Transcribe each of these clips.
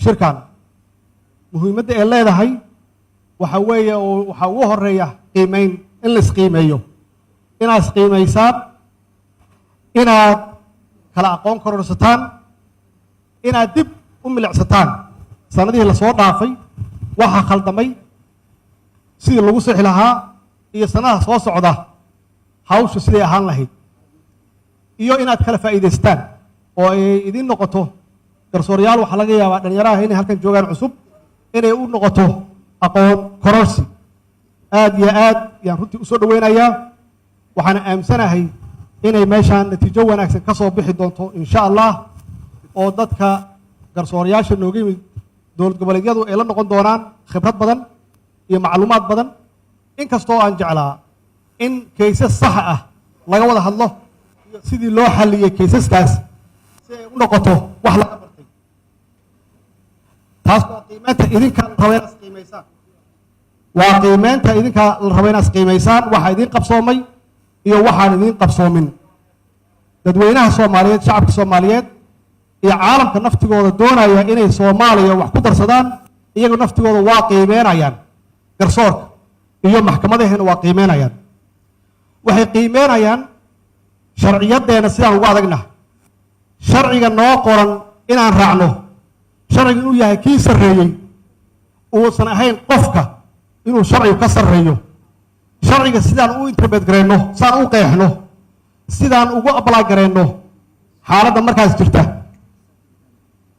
Shirkan muhiimadda ay leedahay waxa weeye oo waxaa ugu horeeya qiimeyn, in la isqiimeeyo, inaad isqiimeysaan, inaad kala aqoon kororsataan, inaad dib u milicsataan sanadihii lasoo dhaafay waxa khaldamay, sidii lagu sixi lahaa, iyo sanadaha soo socda hawshu siday ahaan lahayd, iyo inaad kala faa'iidaystaan oo ay idiin noqoto garsooryaal. Waxaa laga yaabaa dhalinyaraha inay halkan joogaan cusub inay u noqoto aqoon kororsi. Aad iyo aad yaan runtii usoo dhoweynayaa. Waxaana aaminsanahay inay meeshaan natiijo wanaagsan ka soo bixi doonto, insha Allah, oo dadka garsoorayaasha nooga yimid dowlad goboleedyadu ay la noqon doonaan khibrad badan iyo macluumaad badan. Inkastoo aan jeclaa in cases saxa ah laga wada hadlo iyo sidii loo xalliyey caseskaas, si ay u noqoto wax laga bartay. Taas waa qiimeynta idinka la raba inaad isqiimeysaan, waa qiimeynta idinka la raba inaad isqiimeysaan, waxa idiin qabsoomay iyo waxaan idiin qabsoomin. Dadweynaha Soomaaliyeed, shacabka Soomaaliyeed iyo caalamka naftigooda doonaya inay Soomaaliya wax ku darsadaan, iyagu naftigooda waa qiimeynayaan garsoorka iyo maxkamadaheena, waa qiimeynayaan. Waxay qiimeynayaan sharciyaddeena, sidaan ugu adagna sharciga noo qoran inaan raacno, sharciga inuu yahay kii sarreeyey, uusan ahayn qofka inuu sharcigu ka sarreeyo, sharciga sidaan u interpret garayno, sidaan u qeexno, sidaan ugu apply garayno xaaladda markaas jirta,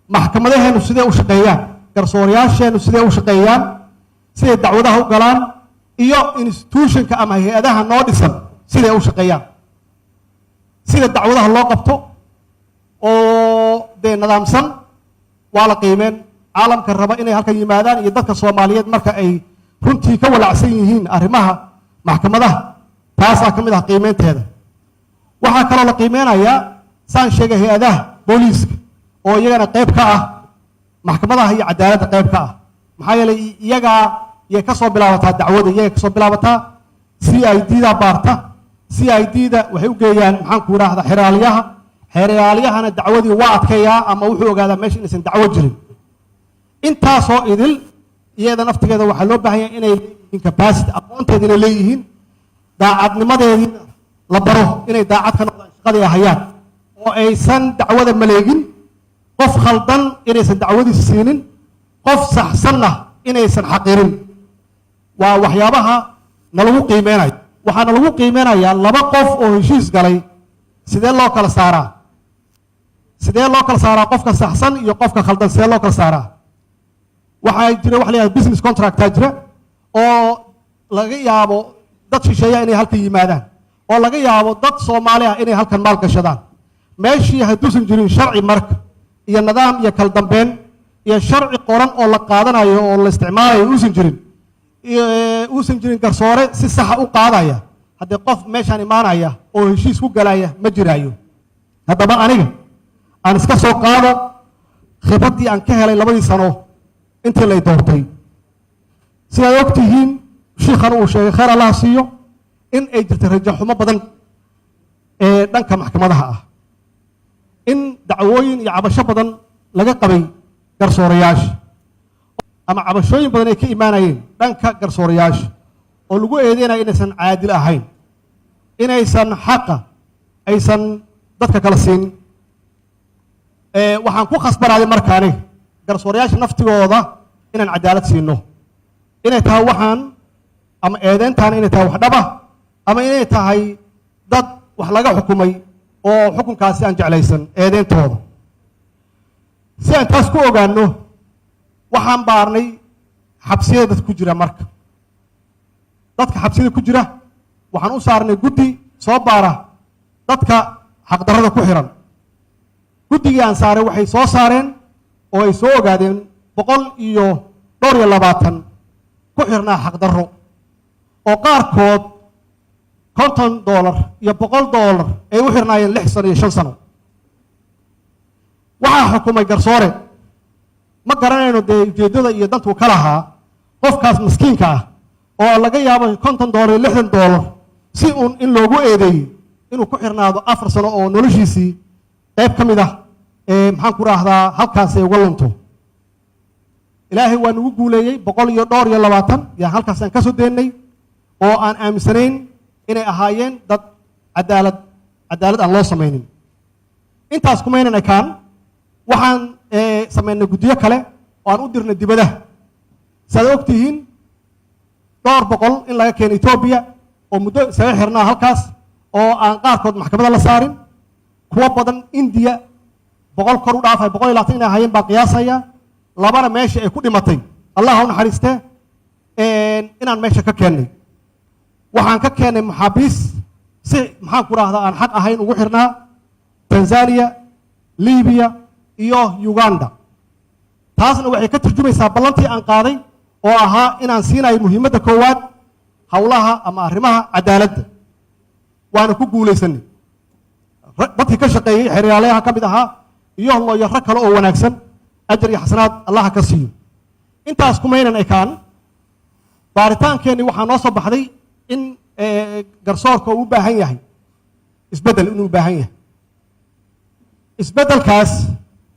maxkamadaheenu sidee u shaqeeyaan, garsoorayaasheennu sidee u shaqeeyaan, siday dacwadaha u galaan, iyo institutionka ama hay-adaha noo dhisan siday u shaqeeyaan, sida dacwadaha loo qabto oo dee nidaamsan waa la qiimeen. Caalamka raba inay halkan yimaadaan iyo dadka Soomaaliyeed marka ay runtii ka walacsan yihiin arrimaha maxkamadaha, taasaa ka mid ah qiimeynteeda. Waxaa kaloo la qiimeynayaa, saan sheegay, hay-adaha booliiska oo iyagana qayb ka ah maxkamadaha iyo cadaaladda qayb ka ah. Maxaa yeelay, iyagaa yay ka soo bilaabataa dacwada, iyagay ka soo bilaabataa. CID da baarta, CID da waxay u geeyaan, maxaan ku idhaahdaa, xeraalyaha. Xeeraalyahana dacwadii waa adkeeyaa ama wuxuu ogaadaa meesha inaysan dacwo jirin. Intaasoo idil iyada naftigeeda waxaa loo baahan yahay inay leeyihiin capacity, aqoonteeda inay leeyihiin, daacadnimadeediina la baro, inay daacad ka noqdaan shaqadii ay hayaan oo aysan dacwada maleegin, qof khaldan inaysan dacwadiisa siinin, qof saxsanna inaysan xaqirin. Waa waxyaabaha nalagu qiimeynayo. Waxaana lagu qiimeynayaa laba qof oo heshiis galay sidee loo kala saaraa, sidee loo kala saaraa qofka saxsan iyo qofka khaldan, sidee loo kala saaraa. Waxaa jira waxa la yihahda business contractaa jira, oo laga yaabo dad shisheeya inay halkan yimaadaan, oo laga yaabo dad Soomaali ah inay halkan maal gashadaan. Meeshii hadduusan jirin sharci marka iyo nidaam iyo kala dambeyn iyo sharci qoran oo la qaadanayo oo la isticmaalayo uusan jirin, uusan jirin garsoore si saxa u qaadaya, haddee qof meeshaan imaanaya oo heshiis ku galaya ma jiraayo. Haddaba aniga aan iska soo qaado khibraddii aan ka helay 2dii sano intii lay doortay. Sidaad og tihiin, shiikhan uu sheegay, khayr Allah siiyo, in ay jirtay rajo xumo badan ee dhanka maxkamadaha ah, in dacwooyin iyo cabasho badan laga qabay garsoorayaasha, ama cabashooyin badan ay ka imaanayeen dhanka garsoorayaasha oo lagu eedeynaya inaysan caadil ahayn, inaysan xaqa aysan dadka kala siin. Waxaan ku khasbanaaday marka aniga garsoorayaasha naftigooda inaan cadaalad siino, inay tahay waxaan ama eedeyntaan inay tahay wax dhaba ama inay tahay dad wax laga xukumay oo xukunkaasi aan jeclaysan eedeyntooda. Si aan taas ku ogaano, waxaan baarnay xabsiyada dadka ku jira. Marka dadka xabsiyada ku jira waxaan u saarnay guddi soo baara dadka xaqdarrada ku xiran. Guddigii aan saaray waxay soo saareen oo ay soo ogaadeen 124 ku xirnaa xaqdarro, oo qaarkood $50 iyo $100 ay u xirnaayeen 6 sano iyo 5 sano. Waxaa xukumay garsoore. Ma garanayno dee ujeeddada iyo dantuu ka lahaa qofkaas maskiinka ah oo laga yaabo $50 iyo $60 si uun in loogu eedeeyey inuu ku xirnaado 4 sano oo noloshiisii qayb ka mid ah ee, maxaan ku raahdaa, halkaas ay uga lunto. Ilaahay waa nagu guuleeyey. Boqol iyo dhowr iyo labaatan yaan halkaas aan ka soo deennay oo aan aaminsanayn inay ahaayeen dad cadaalad aan loo samaynin. Intaas kumaynan ekaan. Waxaan samaynay guddiyo kale oo aan u dirnay dibadaha. Saad og tihiin, dhowr boqol in laga keenay Etoobiya oo muddo isaga xirnaa halkaas oo aan qaarkood maxkamadda la saarin, kuwo badan Indiya, 100 kor u dhaafay, 120 inay ahaayeen baan qiyaasaya, labana meesha ay ku dhimatay, Allah ha u naxariistee, inaan meesha ka keennay. Waxaan ka keennay maxaabiis si, maxaan ku rahdaa, aan xaq ahayn ugu xirnaa Tanzania, Libiya iyo Uganda. Taasna waxay ka turjumaysaa ballantii aan qaaday oo ahaa inaan siinayo muhiimadda koowaad howlaha ama arrimaha cadaaladda. Waana ku guulaysanay. Dadkii ka shaqeeyey xeryaalayaha ka mid ahaa iyo looyaro kale oo wanaagsan, ajar iyo xasanaad Allaha ka siiyo. Intaas kumaynan ekaan. Baaritaankeenni waxaa noo soo baxday in garsoorka uu u baahan yahay isbeddel, inuu u baahan yahay isbeddelkaas.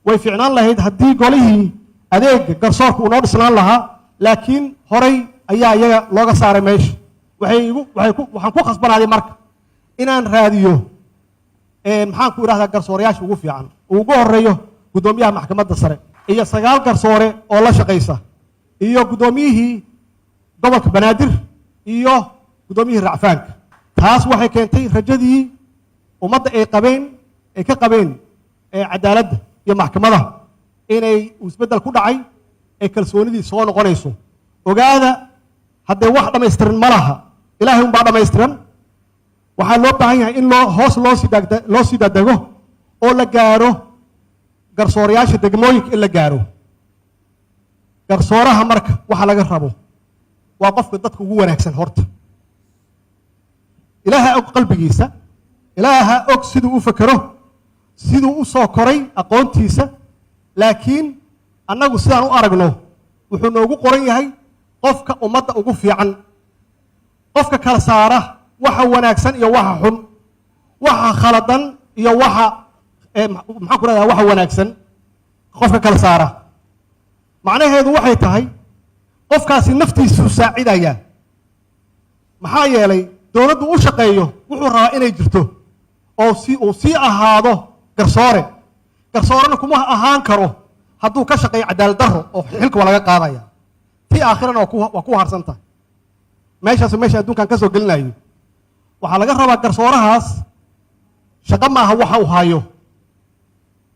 Way fiicnaan lahayd haddii golihii adeega garsoorka uu noo dhisnaan lahaa, laakiin horay ayaa iyaga looga saaray meesha. Waxay igu waxay ku waxaan ku khasbanaaday marka inaan raadiyo, maxaan ku idhahdaa, garsoorayaasha ugu fiican, uu ugu horeeyo guddoomiyaha Maxkamadda Sare iyo sagaal garsoore oo la shaqaysa iyo guddoomiyihii gobolka Banaadir iyo guddoomiyihii racfaanka. Taas waxay keentay rajadii ummadda ay qabeen, ay ka qabeen cadaaladda iyo maxkamadaha, inay isbeddel ku dhacay, ay kalsoonidii soo noqonayso. Ogaada, haddee wax dhammaystiran ma laha, Ilaahay unbaa dhammaystiran. Waxaa loo baahan yahay in loo hoos loo sii daadego oo la gaaro garsoorayaasha degmooyinka, in la gaaro garsooraha. Marka waxa laga rabo waa qofka dadka ugu wanaagsan. Horta Ilaaha og qalbigiisa, Ilaaha og siduu u fekero, siduu u soo koray, aqoontiisa, laakiin annagu sidaan u aragno wuxuu noogu qoran yahay qofka ummadda ugu fiican, qofka kala saara waxa wanaagsan iyo waxa xun, waxa khaladan iyo waxa, maxaan ku rahdaa, waxa wanaagsan qofka kala saara. Macnaheedu waxay tahay qofkaasi naftiisuu saacidaya. Maxaa yeelay, dowladdu u shaqeeyo wuxuu rabaa inay jirto oo si uu sii ahaado garsoore. Garsoorena kuma ahaan karo hadduu ka shaqeeyo cadaalad darro, oo xilka waa laga qaadaya. Tii aakhirana waa ku harsan tahay. Meeshaas meesha adduunkan ka soo gelinayo. Waxaa laga rabaa garsoorahaas, shaqo ma aha waxa uu hayo,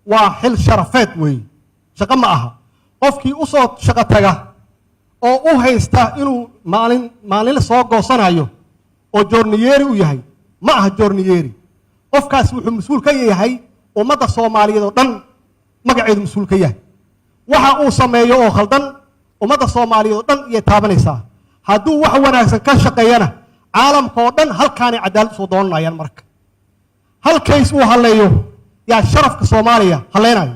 waa xil sharafeed weeye, shaqo ma aha. Qofkii u soo shaqo taga oo u haysta inuu maalin maalinle soo goosanayo oo joorniyeeri u yahay, ma aha joorniyeeri. Qofkaas wuxuu mas-uul ka yahay ummadda Soomaaliyeed oo dhan, magaceedu mas-uul ka yahay. Waxa uu sameeyo oo khaldan ummadda Soomaaliyeed oo dhan iyay taabanaysaa. Hadduu wax wanaagsan ka shaqeeyana, caalamka oo dhan halkaanay cadaalad usoo doonanayaan. Marka hal case uu halleeyo, yaa sharafka Soomaaliya halleynayo,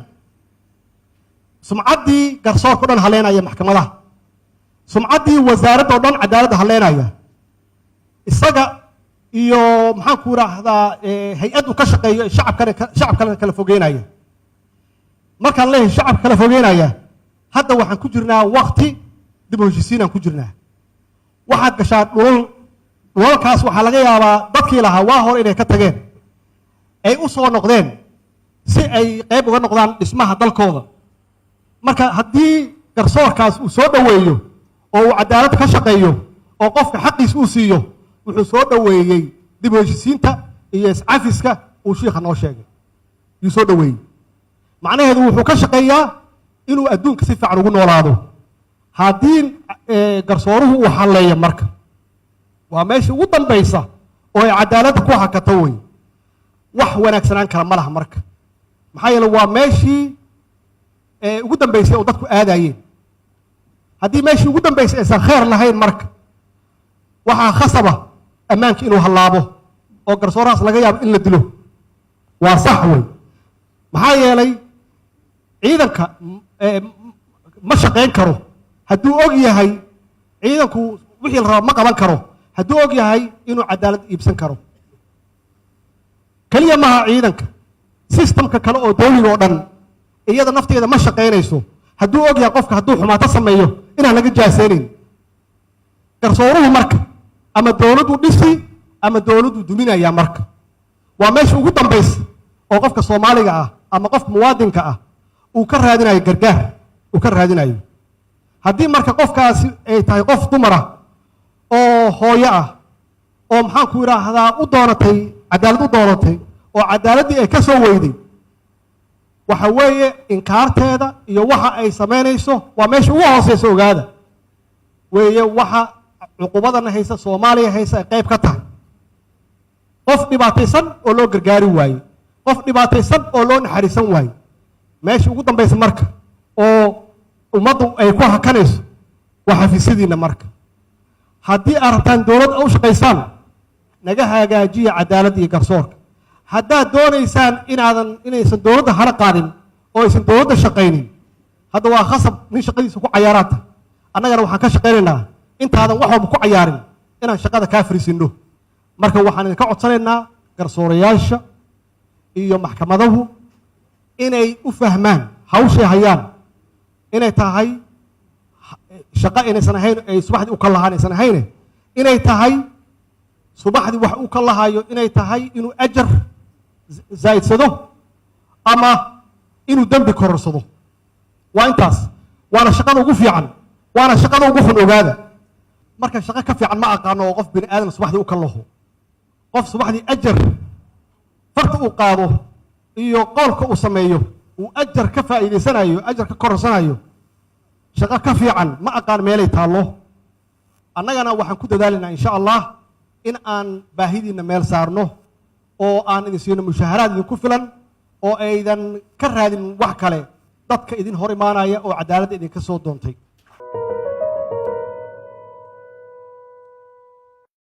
sumcaddii garsoorka o dhan halleynaya, maxkamadaha, sumcaddii wasaaradda o dhan cadaaladda halleynaya, isaga iyo, maxaan ku idhaahdaa, hay-addu ka shaqeeyo, shacabkana shacabkana kala fogeynaya. Markaan leeyahay shacabka kala fogeynaya, hadda waxaan ku jirnaa wakti dib u heshiisiinaan ku jirnaa. Waxaad gashaa dhulal, dhulalkaas waxaa laga yaabaa dadkii lahaa waa hore inay ka tageen, ay u soo noqdeen si ay qayb uga noqdaan dhismaha dalkooda. Marka haddii garsoorkaas uu soo dhoweeyo oo uu cadaalad ka shaqeeyo oo qofka xaqiis uu siiyo, wuxuu soo dhoweeyey dib u heshiisiinta iyo iscafiska uu shiikha noo sheegay yuu soo dhoweeyey. Macnaheedu wuxuu ka shaqeeyaa inuu adduunka si fiican ugu noolaado. Haddii garsooruhu uu halleeyo, marka waa meesha ugu dambaysa oo ay cadaaladda ku hakato wey. Wax wanaagsanaan kara ma laha marka. Maxaa yeele, waa meeshii ugu dambaysay oo dadku aadayeen. Haddii meeshii ugu dambaysay aysan kheer lahayn, marka waxaa khasaba ammaanka inuu hallaabo oo garsoorahaas laga yaabo in la dilo. Waa sax wey. Maxaa yeelay, ciidanka ma shaqayn karo hadduu og yahay ciidanku wixii la raba ma qaban karo hadduu og yahay inuu cadaalad iibsan karo. Keliya maaha ciidanka, systemka kale oo dawliga oo dhan iyada nafteeda ma shaqaynayso. Hadduu og yahay qofka hadduu xumaato sameeyo inaan laga jaaseynayn. Garsooruhu marka ama dowladdu dhisi ama dowladdu duminaya. Marka waa meesha ugu dambaysa oo qofka Soomaaliga ah ama qofka muwaadinka ah uu ka raadinayo gargaar uu ka raadinayo. Haddii marka qofkaasi ay tahay qof dumar ah oo hooyo ah oo, maxaan ku idhaahdaa, u doonatay cadaalad, u doonatay oo cadaaladdii ay ka soo weyday, waxa weeye inkaarteeda iyo waxa ay samaynayso waa meesha ugu hooseysa. Ogaada, weeye waxa cuqubadana haysa, Soomaaliya haysa, ay qayb ka tahay qof dhibaataysan oo loo gargaari waaye, qof dhibaataysan oo loo naxariisan waaye. Meesha ugu dambaysa marka oo ummaddu ay ku hakanayso waa xafiisyadiinna. Marka haddii aad rabtaan dowlad u shaqaysaan, naga hagaajiya cadaaladda iyo garsoorka. Haddaad doonaysaan inaadan inaysan dowladda hana qaadin oo aysan dowladda shaqaynin, hadda waa khasab nin shaqadiisa ku cayaaraata. Annagana waxaan ka shaqaynaynaa intaadan wax walba ku cayaarin inaan shaqada kaa fariisinno. Marka waxaan idinka codsanaynaa garsoorayaasha iyo maxkamadahu inay u fahmaan hawshay hayaan inay tahay shaqo, inaysan ahayn ay subaxdii u ka lahaan, aysan ahayne inay tahay subaxdii wax u ka lahayo, inay tahay inuu ajar zaa'idsado ama inuu dembi kororsado. Waa intaas. Waana shaqada ugu fiican, waana shaqada ugu xun. Ogaada, marka shaqo ka fiican ma aqaano oo qof bini aadam subaxdii u ka laho, qof subaxdii ajar farta uu qaado iyo qowlka uu sameeyo uu ajar ka faa'iidaysanayo, ajar ka kororsanayo, shaqo ka fiican ma aqaan meelay taallo. Annagana waxaan ku dadaalaynaa, insha Allah, in aan baahidiinna meel saarno oo aan idin siino mushaharaad idinku filan oo aydan ka raadin wax kale dadka idin hor imaanaya oo cadaaladda idinka soo doontay.